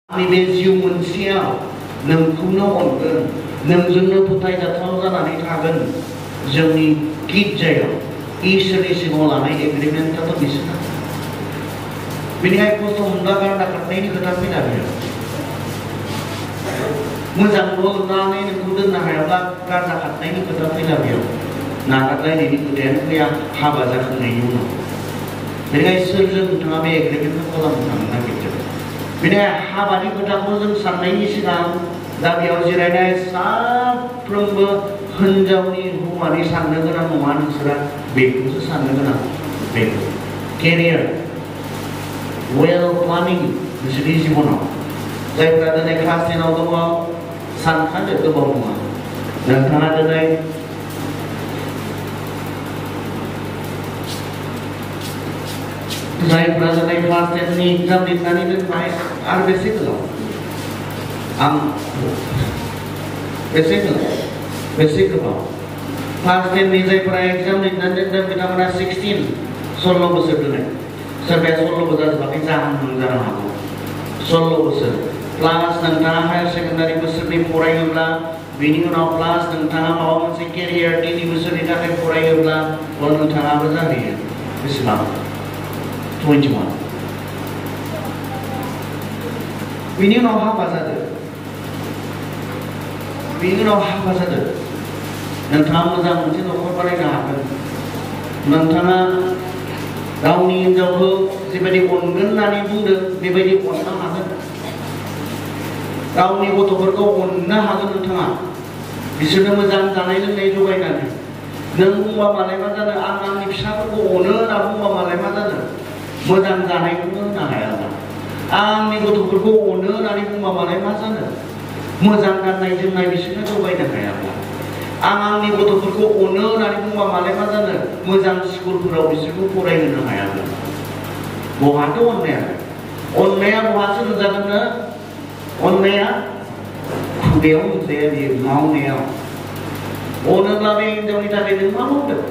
नैबे जिउ मोनसेयाव नोंखौनो अनगोन, नोंजोंनो फोथायजाथाव जानानै थागोन। जोंनि गिर्जायाव इसोरनि सिगाङाव लानाय एग्रिमेन्टआथ' बिसोरना। बेनिखायनो खस्थ' मोनब्ला गारना खारनायनि खोथा फैला बेयाव। मोजां न' लुनानै नोंखौ दोननो हायाब्ला गारना खारनायनि खोथा फैला बेयाव। नागारलायनायनि खोथायानो फैया हाबा जाखांनायनि उनाव। बेनिखायनो सोरजों नोंथाङा बे एग्रिमेन्टखौ खालामनो थांनो नागिरदों? बेनिखायनो हाबानि खोथाखौ जों साननायनि सिगां दा बेयाव जिरायनाय साफ्रोमबो हिनजावनि हौवानि साननो गोनां नङा, नोंसोरा बेखौसो साननो गोनां। बेखौ केरियार वेल प्लानिं नोंसोरनि जिबनाव जायफ्रा दिनै क्लास 10आव दङ सानखादो गोबाव नङा। नोंथाङा दिनै जायफ्रा दिनै क्लास 10नि एग्जाम लिरनानै दोनबाय आरो बेसे गोलाव बेसे गोबाव क्लास 10नि जायफ्रा एग्जाम लिरनानै दोनदों बिथांमोना 16 बोसोर दोनै, सोरबाया 16 बोसोर जाजोबाखै जाहां जानो हागौ। 16 बोसोर प्लास नोंथाङा हायार सेकेन्डारि बोसोरनि फरायोब्ला बेनि उनाव प्लास नोंथाङा माबा मोनसे केरियार 3 बोसोरनि थाखाय फरायोब्ला नोंथाङाबो जाहैयो बेसेबां 21। बेनि उनाव हाबा जादों। नोंथाङा मोजां मोनसे न'खर बानायनो हागोन। नोंथाङा गावनि हिनजावखौ जेबायदि अनगोन होननानै बुंदों बेबायदि अननो हागोन। गावनि गथ'फोरखौ अननो हागोन नोंथाङा, बिसोरनो मोजां जानाय लोंनाय जगायनानै। नों बुंबा मालाय मा जानो, आं आंनि फिसाफोरखौ अनो होनना बुंबा मालाय मा जानो, मोजां जानायखौनो होनो हायाब्ला। आंनि गथ'फोरखौ अनो होननानै बुंबा मालाय मा जानो, मोजां गाननाय जोमनाय बिसोरनो जगायनो हायाब्ला। आं आंनि गथ'फोरखौ अनो होननानै बुंबा मालाय मा जानो, मोजां स्कुलफोराव बिसोरखौ फरायहोनो हायाब्ला। बहाथो अननाया बहासो नुजागोननो? अननाया खुगायाव नुजाया, बेयो मावनायाव। अनोब्ला बे हिनजावनि थाखाय नों मा मावदों?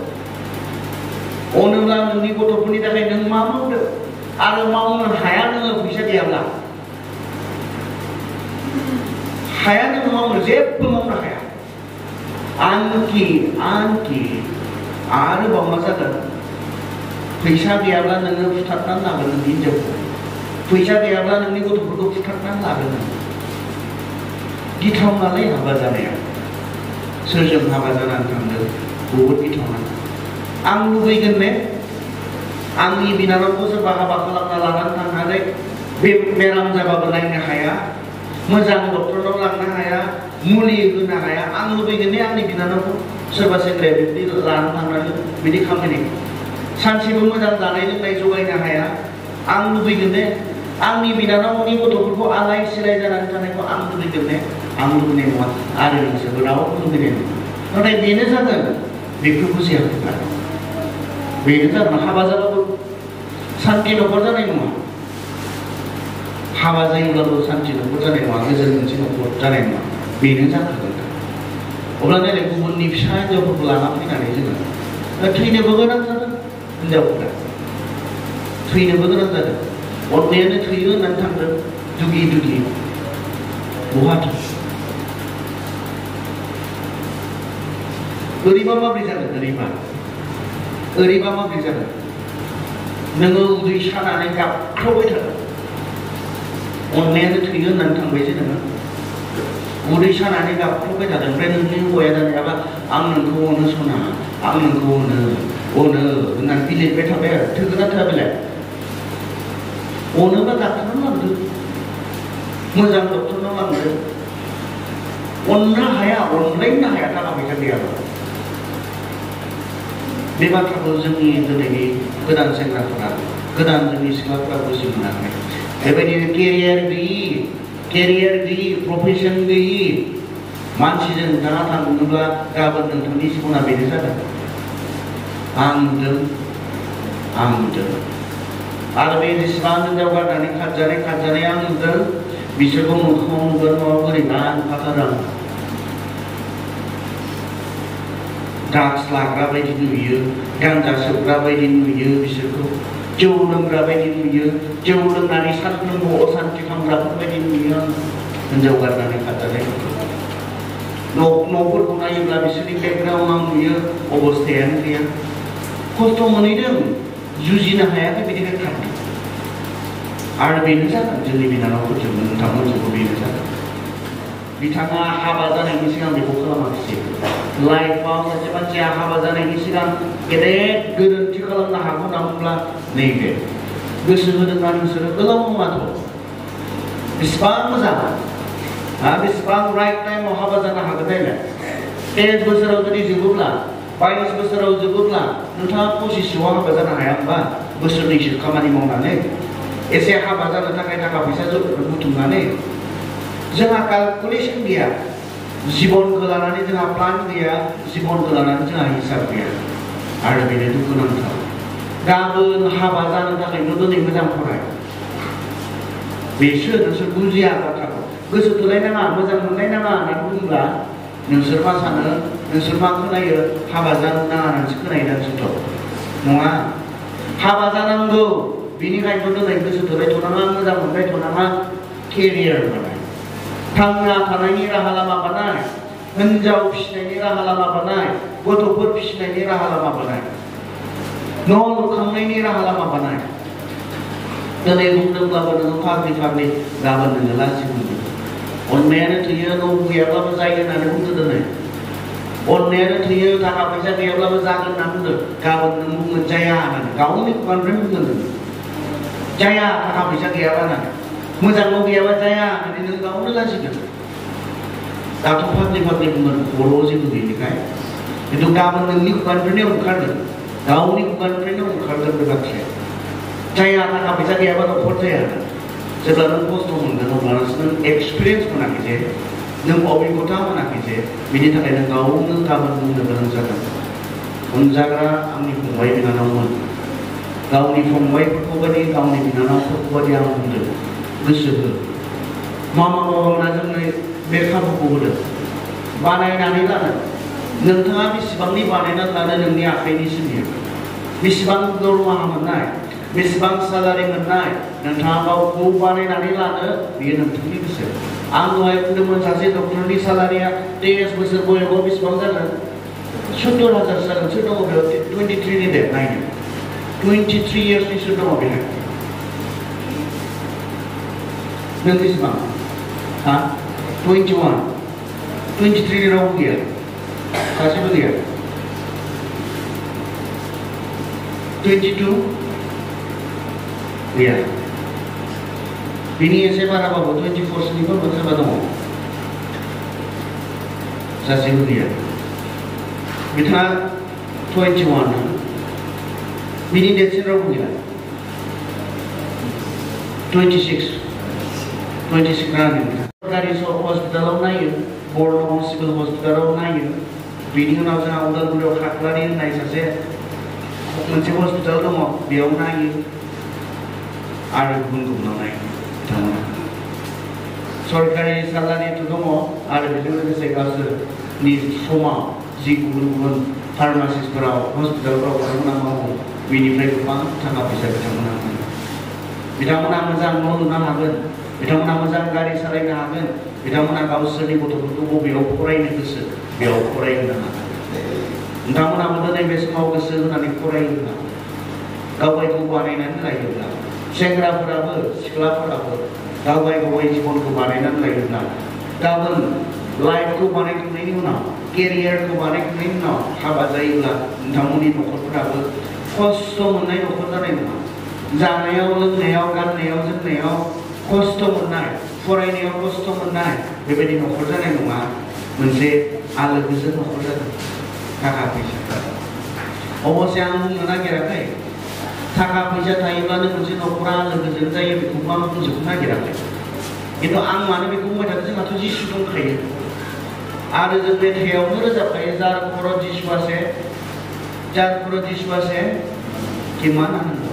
अनोब्ला नोंनि गथ'फोरनि थाखाय नों मा मावदों? आरो मावनो हाया नोङो फैसा गैयाब्ला। हाया नोङो मावनो, जेबो मावनो हाया। आनखि आरोबाव मा जागोन? फैसा गैयाब्ला नोङो फुथारनानै लागोन नोंनि हिनजावखौ। फैसा गैयाब्ला नोंनि गथ'फोरखौ फुथारनानै लागोन। गिथावनालै हाबा जानाया। सोरजों हाबा जानानै थांदों? बहुद गिथावना। आं लुबैगोन ने आंनि बिनानावखौ सोरबा हाबा खालामना लानानै थांनानै बे बेराम जाबाबो नायनो हाया, मोजां डक्टरनाव लांनो हाया, मुलि होनो हाया। आं लुबैगोन ने आंनि बिनानावखौ सोरबा सेंग्राया बिदि लानानै थांनानै बिदि खामानि सानसेबो मोजां जानाय लोंनाय जगायनो हाया। आं लुबैगोन ने आंनि बिनानावनि गथ'फोरखौ आलाय सिलाय जानानै थानायखौ आं लुबैगोन ने? आं लुबैनाय नङा आरो नोंसोरबो रावबो लुबैनाय नङा। नाथाय बेनो जागोन, बेखौ बुजियाखै। बेनो जागोन, हाबा जाबाबो सान्थि न'खर जानाय नङा। हाबा जायोब्लाबो सान्थि न'खर जानाय नङा, गोजोन मोनसे न'खर जानाय नङा। बेनो जाखागोन। अब्ला दिनै गुबुननि फिसा हिनजावफोरखौ लाना फैनानै जोङो थैनोबो गोनां जादों। हिनजावफोरा थैनोबो गोनां जादों। अननायानो थैयो होननानै थांदों दुगि बहाथो? ओरैबा माब्रै जागोन? ओरैबा माब्रै जागोन? नोङो उदै सानानै गाबख्रावबाय थागोन। अननायानो थैयो होननानै थांबाय जे नोङो उदै सानानै गाबख्रावबाय थादों। ओमफ्राय नोंनि हौवाया जानायाबा आं नोंखौ अनो सना, आं नोंखौ अनो होननानै बिलिरबाय थाबाय आरो। थोगोन ना थोआ बेलाय? अनोबा डाक्टरनाव लांदो, मोजां डक्टरनाव लांदो। अननो हाया, अनलायनो हाया थाखा फैसा गैयाबा। बे बाथ्राखौ जोंनि दिनैनि गोदान सेंग्राफोरा, गोदान जोंनि सिख्लाफोरा बुजि मोनाखै। बेबायदिनो केरियार गैयि, प्रफेसन गैयि मानसिजों नोंथाङा थांनोब्ला गाबोन नोंथांनि जिबना बेनो जागोन। आं नुदों आरो बे जेसेबां हिनजाव गारनानै खारजानाय आं नुदों, बिसोरखौ मोखाङाव नुगोन नङा बोरैबा नुखाथारो आं। ड्राग्स लाग्रा बायदि नुयो, गान्जा सोबग्रा बायदि नुयो बिसोरखौ। जौ लोंग्रा बायदि नुयो, जौ लोंनानै सानफ्रोमबो असान्ति खालामग्राफोर बायदि नुयो। हिनजाव गारनानै खारजानाय न'फोरखौ नायोब्ला बिसोरनि बेकग्राउन्डआव नुयो अबस्थायानो गैया। खस्थ' मोनहैदों, जुजिनो हायाखै, बिदिनो थांदों। आरो बेनो जागोन जोंनि बिनानावफोरजों नोंथांमोनजोंबो बेनो जागोन। बिथाङा हाबा जानायनि सिगां बेखौ खालामाखिसै। लाइफआव सासे मानसिया हाबा जानायनि सिगां गेदेर गोरोन्थि खालामनो हागौ होनना बुंब्ला नैबे गोसो होदोंना नोंसोरो गोलाव नङाथ'। बेसेबां मोजां, बेसेबां राइट टाइमाव हाबा जानो हागोन नायलाय। 23 बोसोराव जुदि जोबोब्ला, 22 बोसोराव जोबोब्ला नोंथाङा 25सोआव हाबा जानो हाया होनबा? बोसोरनैसो खामानि मावनानै एसे हाबा जानो थाखाय थाखा फैसा बुथुमनानै। जोंहा केलकुलेसन गैया, जिबनखौ लानानै जोंहा प्लान गैया, जिबनखौ लानानै जोंहा हिसाब गैया। आरो बेनो दुखुनांथाव। गाबोन हाबा जानो थाखायल' दिनै मोजां फराय। बेसो नोंसोर बुजिया बाथ्राखौ। गोसो थोलायनाङा, मोजां मोनलायनाङा होननानै बुङोब्ला नोंसोर मा सानो, नोंसोर मा खोनायो? हाबा जानो नाङा होननानैसो खोनायो नोंसोरथ'। नङा, हाबा जानांगौ। बेनिखायनोथ' दिनै गोसो थोलायथ'नाङा, मोजां मोनलायथ'नाङा, केरियार बानाय, थांना थानायनि राहा लामा बानाय, हिनजाव फिसिनायनि राहा लामा बानाय, गथ'फोर फिसिनायनि राहा लामा बानाय, न' लुखांनायनि राहा लामा बानाय। दिनै बुंदोंब्लाबो नोङो फाग्लि फाग्लि, गाबोन नोङो लाजि मोनगोन। अननायानो थैयो, न' गैयाब्लाबो जायो होननानै बुंदो दिनै। अननायानो थैयो, थाखा फैसा गैयाब्लाबो जागोन होनना बुंदो। गाबोन नों बुंगोन जाया होननानै, गावनि खुगानिफ्राय बुंगोन नोङो। जाया, थाखा फैसा गैयाबा होननानै, मोजां न' गैयाबा जाया होननानै नों गावनो लाजिगोन। दाथ' फाग्लि फाग्लि बुंगोन, खर'आव जेबो गैयिखाय। खिन्थु गाबोन नोंनि खुगानिफ्रायनो ओंखारगोन, गावनि खुगानिफ्रायनो ओंखारगोन बे बाथ्राया। जाया, थाखा फैसा गैयाबा न'खर जाया। जेब्ला नों खस्थ' मोनगोन अब्लासो नों एक्सपिरियेन्स मोनाखै जे, नों अभिगथा मोनाखै जे, बिनि थाखाय नों गावनो गाबोन बुंनो गोनां जागोन। अनजाग्रा आंनि फंबाय बिनानावमोन, गावनि फंबायफोरखौ बायदि, गावनि बिनानावफोरखौ बायदि आं बुंदों, गोसो हो। मावना जोंनो बे खाबुखौ होदों, बानायनानै लानो। नोंथाङा बेसेबांनि बानायनानै लानो नोंनि आखाइनि सिबियो। बेसेबां दरमाहा मोननाय, बेसेबां सालारि मोननाय, नोंथाङा गावखौ बानायनानै लानो, बेयो नोंथांनि गोसो। आं दहाय बुंदोंमोन सासे डक्टरनि सालारिया 23 बोसोर बयसआव बेसेबां जागोन? 70,000 जागोन। सोर दङ बेयाव? 23 नि दे नायनो। 23 इयार्सनि सोर दङ बेहाय? नों बेसेबां? 21। 23 नि रावबो गैया, सासेबो गैया। 22 गैया। बिनि एसे बाराबाबो 24 सोनिबो सोरबा दङ, सासेबो गैया। बिथाङा 21, बिनि देरसिन रावबो गैया। 26 रानिं। सरकारि हस्पिटालाव नायो, बर्न सिभिल हस्पिटालाव नायो। बिनि उनाव जोंहा उदालगुरियाव खाख्लारि होननाय सासे मोनसे हस्पिटाल दङ, बेयाव नायो। आरो गुबुन गुबुनाव नायो बिथांमोना। सरकारि सालारिथ' दङ, आरो बेजों लोगोसे गावसोरनि समाव जि गुबुन गुबुन फार्मासिसफोराव, हस्पिटालफोराव बिथांमोना मावो, बेनिफ्राय गोबां थाखा फैसा बिथांमोना मोनो। बिथांमोना मोजां न' लुनो हागोन, बिथांमोना मोजां गारि सालायनो हागोन, बिथांमोना गावसोरनि गथ'फोरखौ बबेयाव फरायनो गोसो बेयाव फरायहोनो हागोन। नोंथांमोनाबो दिनै बे समाव गोसो होनानै फरायोब्ला, गावगायखौ बानायनानै लायोब्ला, सेंग्राफोराबो सिख्लाफोराबो गावगाय जिबनखौ बानायनानै लायोब्ला, गाबोन लाइफखौ बानायखांनायनि उनाव, केरियारखौ बानायखांनायनि उनाव हाबा जायोब्ला नोंथांमोननि न'खरफोराबो खस्थ' मोननाय न'खर जानाय नङा। जानायाव, लोंनायाव, गाननायाव, जोमनायाव खस्थ' मोननाय, फरायनायाव खस्थ' मोननाय, बेबायदि न'खर जानाय नङा। मोनसे आलो गोजोन न'खर जागोन। थाखा फैसा, अबसे आं बुंनो नागिराखै थाखा फैसा थायोब्लानो मोनसे न'खरा आलो गोजोन जायो, बेखौबो आं बुंजोबनो नागिराखै। खिन्थु आं मानो बेखौ बुंबाय थादों, जोंहाथ' जिसु दंखायो। आरो जों मेथाइयावनो रोजाबखायो, जार खर' जिसु आसे, जार खर' जिसु आसे, किमान आनन्द।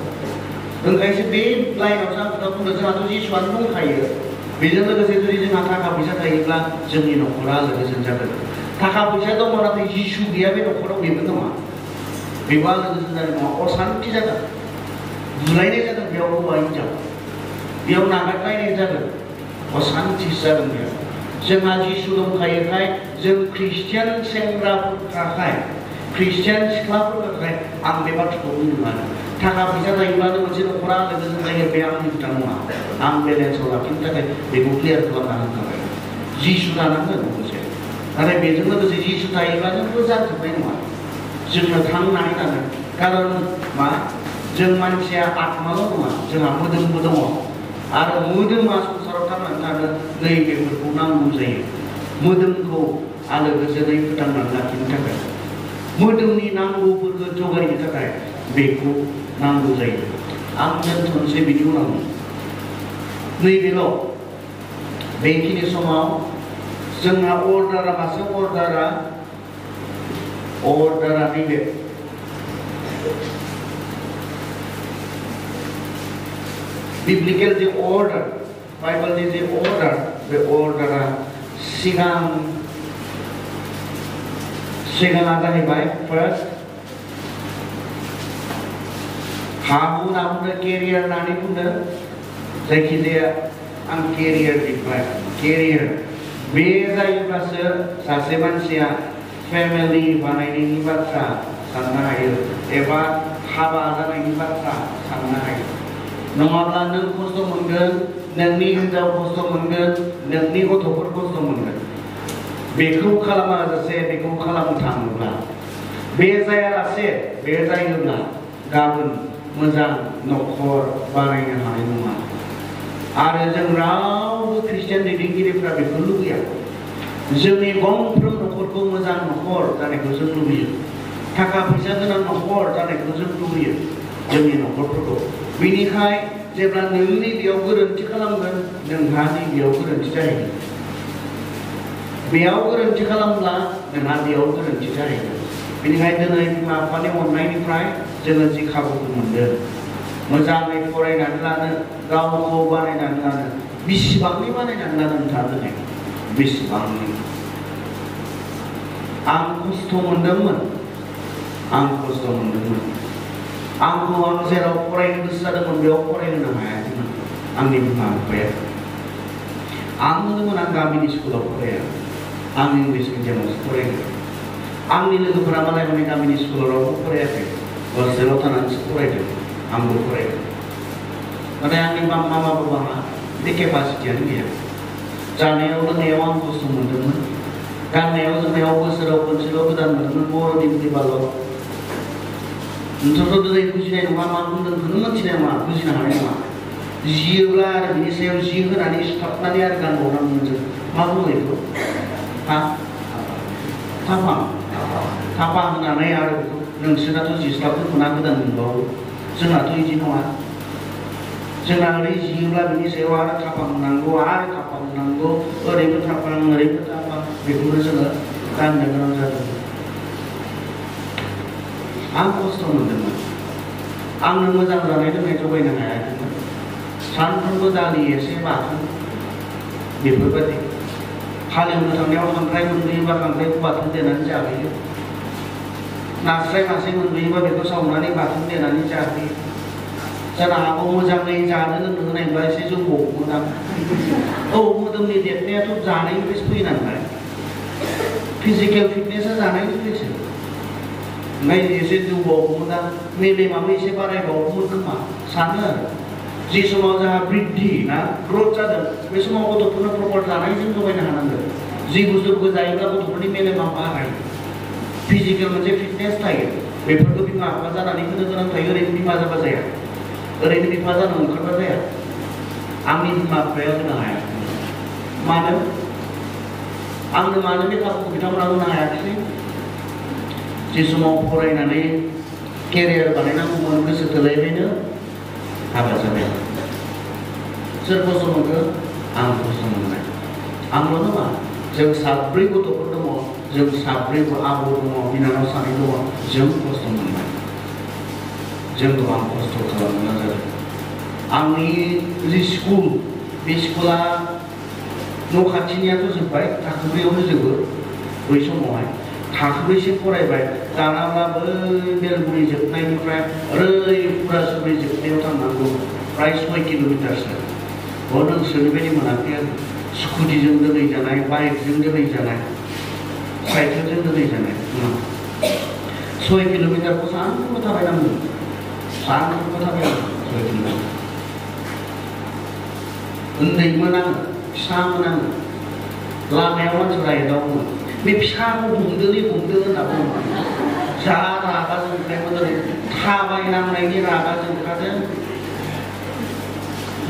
ओंखायसो बे लाइनाव आं खोथा बुंदों, जोंहाथ' जिसुआनो दंखायो। बेजों लोगोसे जुदि जोंहा थाखा फैसा थायोब्ला जोंनि न'खरा आलो गोजोन जागोन। थाखा फैसा दङ नाथाय जिसु गैया बे न'खराव, बेबो नङा, बेबो आलो गोजोन जानाय नङा, असान्थि जागोन। बुलायनाय जादों बेयाव हौवा हिनजाव बेयाव नागारलायनाय जादों असान्थि जादों बेयाव जोंहा जिसु दंखायोखाय जों ख्रिस्टियान सेंग्राफोरनि थाखाय ख्रिस्टियान सिख्लाफोरनि थाखाय आं बे बाथ्राखौ बुंदों आरो थाखा फैसा थायोब्लानो मोनसे न'खरा आलो गोजोन जायो बे आंनि खोथा नङा आं बेलेन्सआव लाखिनो थाखाय बेखौ क्लियार खालामना होखाबाय जिसु थानांगोन लोगोसे नाथाय बेजों लोगोसे जिसु थायोब्ला जोंबो जाजोबनाय नङा जोंनो थांनानै थागोन कारन मा जों मानसिया आत्माल' नङा जोंहा मोदोमबो दङ आरो मोदोमा संसाराव थांनानै थानो नैबेफोरखौ नांगौ जायो मोदोमखौ आलो गोजोनै फोथांनानै लाखिनो थाखाय मोदोमनि नांगौफोरखौ जगायनो थाखाय बेखौ नांगौ जायो आं दोनथ'नोसै बिनि उनाव नैबेल' बेखिनि समाव जोंहा अर्डारा मासे अर्डारा नैबे बिब्लिकेल जे अर्डार बाइबलनि जे अर्डार बे अर्डारा सिगाङा जाहैबाय फार्स्ट हाबु नामनो केरियार होननानै बुंदों जायखिजाया आं केरियार लिरबाय केरियार बे जायोब्लासो सासे मानसिया फेमिलि बानायनायनि बाथ्रा साननो हायो एबा हाबा जानायनि बाथ्रा साननो हायो नङाब्ला नों खस्थ' मोनगोन नोंनि हिनजाव खस्थ' मोनगोन नोंनि गथ'फोर खस्थ' मोनगोन बेखौ खालामाजासे बेखौ खालामनो थाङोब्ला बे जायालासे बे जायोब्ला गाबोन मोजां न'खर बानायनो हानाय नङा आरो जों रावबो ख्रिस्टियान दैदेनगिरिफ्रा बेखौ लुबैया जोंनि गंफ्रोम न'खरखौ मोजां न'खर जानायखौ जों लुबैयो थाखा फैसा गोनां न'खर जानायखौ जों लुबैयो जोंनि न'खरफोरखौ बेनिखाय जेब्ला नोंनि बेयाव गोरोन्थि खालामगोन नोंहा नैबेयाव गोरोन्थि जाहैगोन बेयाव गोरोन्थि खालामब्ला नोंहा बेयाव गोरोन्थि जाहैगोन बेनिखायनो दिनै बिमा बिफानि अननायनिफ्राय जोङो जि खाबुखौ मोनदों मोजाङै फरायनानै लानो गावखौ बानायनानै लानो बेसेबांनि बानायनानै लानो नोंथाङा दिनै बेसेबांनि आं खस्थ' मोनदोंमोन आंखौ आं जेराव फरायनो गोसो जादोंमोन बेयाव फरायहोनो हायाखैमोन आंनि बिमा बिफाया आं होनदोंमोन आं गामिनि स्कुलाव फराया आं इंलिस मिडियामावसो फरायगोन आंनि लोगोफोरा मालाय माने गामिनि स्कुलाव रावबो फरायाखै हस्टेलाव थानानैसो फरायदों आंबो फरायदों नाथाय आंनि मामा बाबाहा बे केपासिटियानो गैया जानायाव लोंनायाव आं खस्थ' मोनदोंमोन गाननायाव जोमनायाव बोसोराव खनसेल' गोदान मोनोमोन बर'दिन फैबाल' नोंथांथ' दिनै बुजिनाय नङा मा बुंदों बेखौनो मिथिनाय नङा बुजिनो हानाय नङा जियोब्ला आरो बिनि सायाव जि होनानै सुथाबनानै आरो गानबावनांगोन जों मा बुङो बेखौ थाफा होनानै आरो बेखौ नोंसोरनाथ' जिस्लाबखौ मोना गोदान मोनबावो जोंनाथ' बिदि नङा जोंना ओरै जियोब्ला बिनि सायाव आरो थाफा होनांगौ ओरैबो थाफा बेखौनो जोङो गाननो गोनां जादों आं खस्थ' मोनदोंमोन आंनो मोजां जानाय लोंनाय जगायनो हायाखैमोन सानफ्रोमबो दालि एसे बाथोन बेफोरबायदि हालेवनो थांनायाव खांख्राइ मोनबोयोबा खांख्राइखौ बाथोन देनानै जाहोयो नास्राय मासे मोनबोयोबा बेखौ सावनानै बाथोन देनानै जाहोयो जानो हागौ मोजाङै जानो लोंनो होनायब्ला एसे जौबावगौमोन आं औ मोदोमनि देरनायाथ' जानायनिफ्रायसो फैयो नालाय फिजिकेल फिटनेसा जानायनिफ्रायसो ओमफ्राय एसे जौबावगौमोन आं मेलेमाबो एसे बारायबावगौमोन खोमा सानो आरो जि समाव जोंहा बृद्धि ना ग्रथ जादों बे समाव गथ'फोरनो प्रपार जानायजों जगायनो हानांगोन जि बुस्थुखौ जायोब्ला गथ'फोरनि मेलेमा बारायो फिजिकेल मोनसे फिटनेस थायो बेफोरखौ बिमा बिफा जानानै होनो गोनां थायो ओरैनो बिमा जाबा जाया ओरैनो बिफा जानो ओंखारबा जाया आंनि बिमा बिफाया होनो हाया मानो बे खाबुखौ बिथांमोना होनो हायाखिसै जे समाव फरायनानै केरियार बानायनांगौमोन गोसो थोलायबायनो हाबा जाबाय सोर खस्थ' मोनखो आं खस्थ' मोनबाय आंल' नङा जों साब्रै गथ'फोर दङ जों साब्रै आबौ दङ बिनानाव सानै दङ जों खस्थ' मोनबाय जों गोबां खस्थ' खालामनो गोनां जादों आंनि जि स्कुल बे स्कुला न' खाथिनियाथ' जोब्बाय थाखो 4आवनो जोबो बै समावहाय थाखोब्रैसिम फरायबाय दानाब्लाबो बेलगुरि जोबनायनिफ्राय ओरै फुरासुरि जोबनायाव थांनांगौ प्राय 6 किल'मिटारसो नोंसोरनि बायदि मोनाखै आरो स्कुटिजों दोनै जानाय बाइकजों दोनै जानाय साइकेलजों दोनै जानाय 6 किल'मिटारखौ सानफ्रोमबो थाबायनांगौ सानफ्रोमबो थाबायनांगौ 6 किल'मिटार उन्दैमोन आङो फिसामोन आङो लामायाव मानसिफ्रा एदावोमोन बे फिसाखौ हमदोलै हमदो होनना बुङोमोन जा रागा जोंखायोमोन ओरै थाबायनांनायनि रागा जोंखादों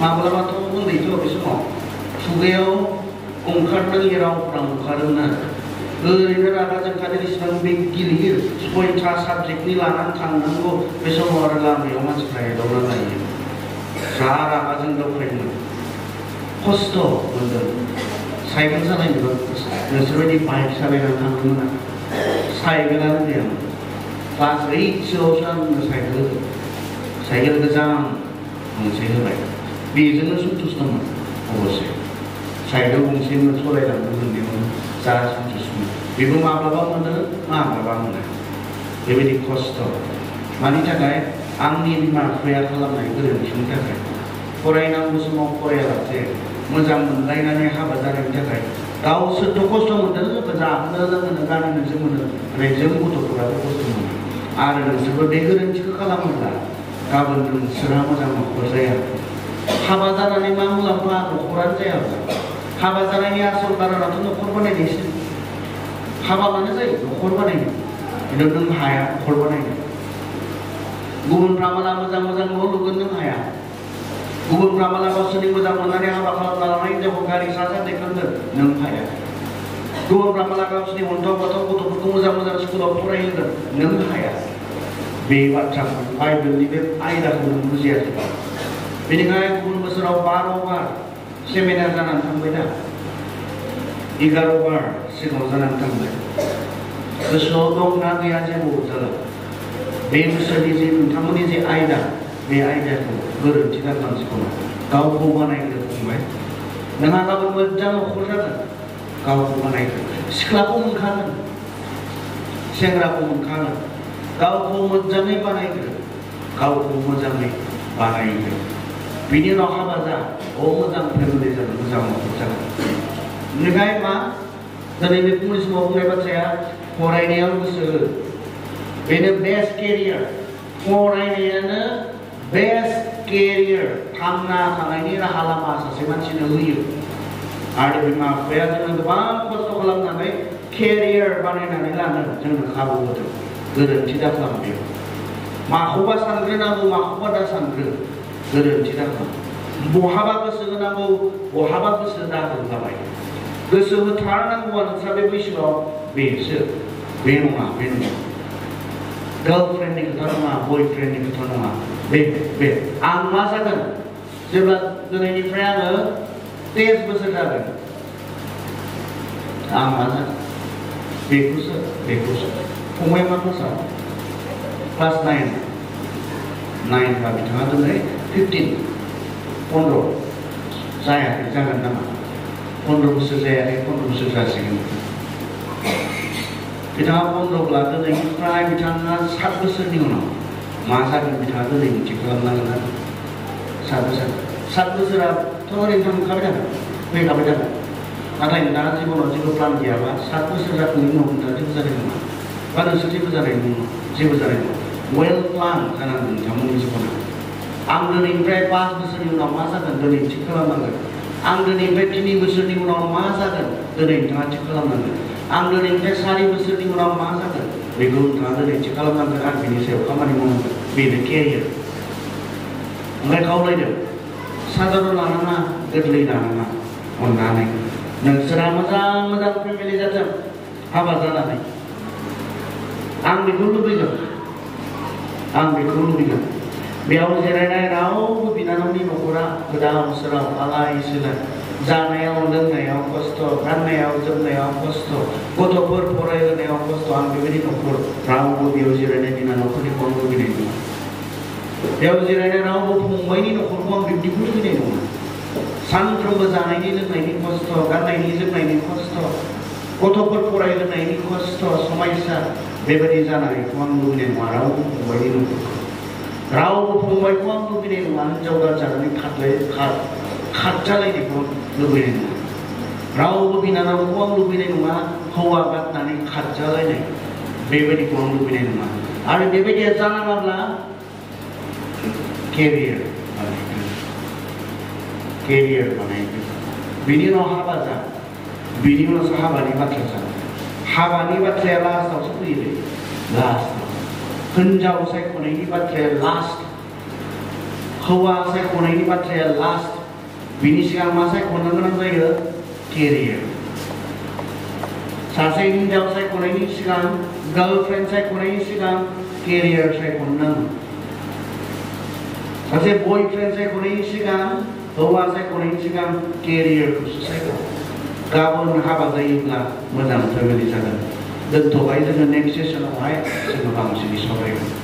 माब्लाबाथ' उन्दैथ' बे समाव खुगायाव ओंखारनो रावफ्रा ओंखारोमोन आरो ओरैनो रागा जोंखादों इसिबां बे गिलिर 6टा साबजेक्टनि लानानै थांनांगौ बे समाव आरो लामायाव मानसिफ्रा एदावना लायो जा रागा जोंदावखायोमोन खस्थ' मोनदों साइकेल सालायनोबो नोंसोरबायदि बाइक सालायनानै थांनो मोना साइकेलानो गैयामोन क्लास 8सोआवसो आंनो साइकेल गोजाम गंसे होबाय बेजोंनो सन्थुष्टमोन अबसे साइकेल गंसे सालायलांनो मोननायावनो जा सन्थुष्टमोन बेबो माब्लाबा मोनो माब्लाबा मोना बेबायदि खस्थ' मानि थाखाय आंनि बिमा बिफाया खालामनाय गोरोन्थिनि थाखाय फरायनांगौ समाव फरायालासे मोजां मोनलायनानै हाबा जानायनि थाखाय गावसोरथ' खस्थ' मोनदों जाहोनो लोंहोनो गानहोनो जोमहोनो ओमफ्राय जों गथ'फोराबो खस्थ' मोनो आरो नोंसोरबो बे गोरोन्थिखौ खालामोब्ला गाबोन नोंसोरहा मोजां न'खर जाया हाबा जानानै मा मुलाम्फा न'खरानो जायाब्ला हाबा जानायनि आसल कारनाथ' न'खर बानायनायसो हाबा मानो जायो न'खर बानायनो खिन्थु नों हाया न'खर बानायनो गुबुनफ्रा माला मोजां मोजां न' लुगोन नों हाया गुबुनफ्रा माला गावसोरनि मोजां मोननानै हाबा खालामना लानाय हिनजावखौ गारि सा दैखांगोन नों हाया गुबुनफ्रा माला गावसोरनि अन्थाव बाथाव गथ'फोरखौ मोजां मोजां स्कुलाव फरायहोगोन नों हाया बे बाथ्राखौ बाइबेलनि बे आयदाखौ नों बुजियाखैबा बेनिखायनो गुबुन बोसोराव 12 बार सेमिनार जानानै थांबाय दा 11 बार सिगाङाव जानानै थांबाय गोसोआव दंना गैया जेबो जाला बे बोसोरनि जे नोंथांमोननि जे आयदा बे आयदाखौ गोरोन्थि दाखालामसिगौ गावखौ बानायनो फंबाय नोंहा गाबोन मोजां न'खर जागोन गावखौ बानायगोन सिख्लाखौ मोनखागोन सेंग्राखौ मोनखागोन गावखौ मोजाङै बानायगोन गावखौ मोजाङै बानायगोन बिनि उनाव हाबा जा मोजां फेमिलि जागोन मोजां न'खर जागोन बेनिखायनो मा दिनै बे फुंनि समाव बुंनाय बाथ्राया फरायनायाव गोसो हो बेनो बेस्ट केरियार फरायनायानो बेस्ट केरियार थांना थानायनि राहा लामा सासे मानसिनो होयो आरो बिमा बिफाया जोंनो गोबां खस्थ' खालामनानै केरियार बानायनानै लानो जोंनो खाबु होदों गोरोन्थि दाखालाम बेयाव माखौबा सानग्रोनांगौ माखौबा दा सानग्रो गोरोन्थि दाखालाम बहाबा गोसो होनांगौ बहाबा गोसो दाहोन जाबाय गोसो होथारनांगौआ नोंस्रा बे बैसोआव बेसो बे नङा गार्लफ्रेन्डनि खोथा नङा बयफ्रेन्डनि खोथा नङा बे आं मा जागोन जेब्ला दिनैनिफ्राय आङो 23 बोसोर जागोन आं मा जागोन बेखौसो फंबाय मा क्लासाव क्लास 9 बा बिथाङा दिनै 15 जायाखै जागोन नामा 15 बोसोर जायाखै 15 बोसोर जासिगोन बिथाङा 15ब्ला दिनैनिफ्राय बिथाङा 7 बोसोरनि उनाव मा जागोन बिथाङा दिनै मिथि खालामनांगोन आरो 7 बोसोराथ' ओरैनो थांखाबाय थागोन फैखाबाय थागोन नाथाय नोंथाङा जिबनाव जेबो प्लान गैयाबा 7 बोसोर जाखांनायनि उनाव नोंथाङा जेबो जानाय नङा बा नोंसोर जेबो जानाय नङा वेल प्लान जानांगोन नोंथांमोननि जिबना आं दिनैनिफ्राय 5 बोसोरनि उनाव मा जागोन दिनै थि खालामनांगोन आं दिनैनिफ्राय 3 बोसोरनि उनाव मा जागोन दिनै नोंथाङा थि खालामनांगोन आं दिनैनिफ्राय 4 बोसोरनि उनाव मा जागोन बेखौ नोंथाङा दिनै थि खालामनांगोन आरो बेनि सायाव खामानि मावनांगोन बेनो केरियार ओमफ्राय खावलायदों साधारन लानाङा गोरलै लानाङा अननानै नोंसोरा मोजां फेमिलि जाथों हाबा जानानै आं बेखौ लुबैगोन बेयाव जिरायनाय रावबो बिनानावनि न'खरा गोदाव सोराव आलाय सिलाय जानायाव लोंनायाव खस्थ' गाननायाव जोमनायाव खस्थ' गथ'फोर फरायहोनायाव खस्थ' आं बेबायदि न'खर रावबो बेयाव जिरायनाय बिनानावफोरनिखौ आं लुबैनाय नङा बेयाव जिरायनाय रावबो फंबायनि न'खरखौ आं बिब्दिखौ लुबैनाय नङा सानफ्रोमबो जानायनि लोंनायनि खस्थ' गाननायनि जोमनायनि खस्थ' गथ'फोर फरायहोनायनि खस्थ' समस्या बेबायदि जानायखौ आं लुबैनाय नङा रावबो फंबायनि न'खरखौ रावबो फंबायखौ आं लुबैनाय नङा हिनजाव जानानै खारजालायनायखौ लुबैनाय नङा रावबो बिनानावखौ आं लुबैनाय नङा हौवा गारनानै खारजालायनाय बेबायदिखौ आं लुबैनाय नङा आरो बेबायदिया जानाङाब्ला केरियार बानायगोन बिनि उनाव हाबा जा बिनि उनावसो हाबानि बाथ्रा जा हाबानि बाथ्राया लास्टआवसो फैयो लास्टआव हिनजाव सायख'नायनि बाथ्राया लास्ट हौवा सायख'नायनि बाथ्राया लास्ट बिनि सिगां मा सायख'नो गोनां जायो केरियार सासे हिनजाव सायख'नायनि सिगां गार्लफ्रेन्ड सायख'नायनि सिगां केरियार सायख'नो नांगौ सासे बयफ्रेन्ड सायख'नायनि सिगां हौवा सायख'नायनि सिगां केरियारखौसो सायख' गाबोन हाबा जायोब्ला मोजां फेमिलि जागोन दोनथ'बाय जोङो नेक्स्ट सेसनावहाय जोङो बांसिनै सावरायगोन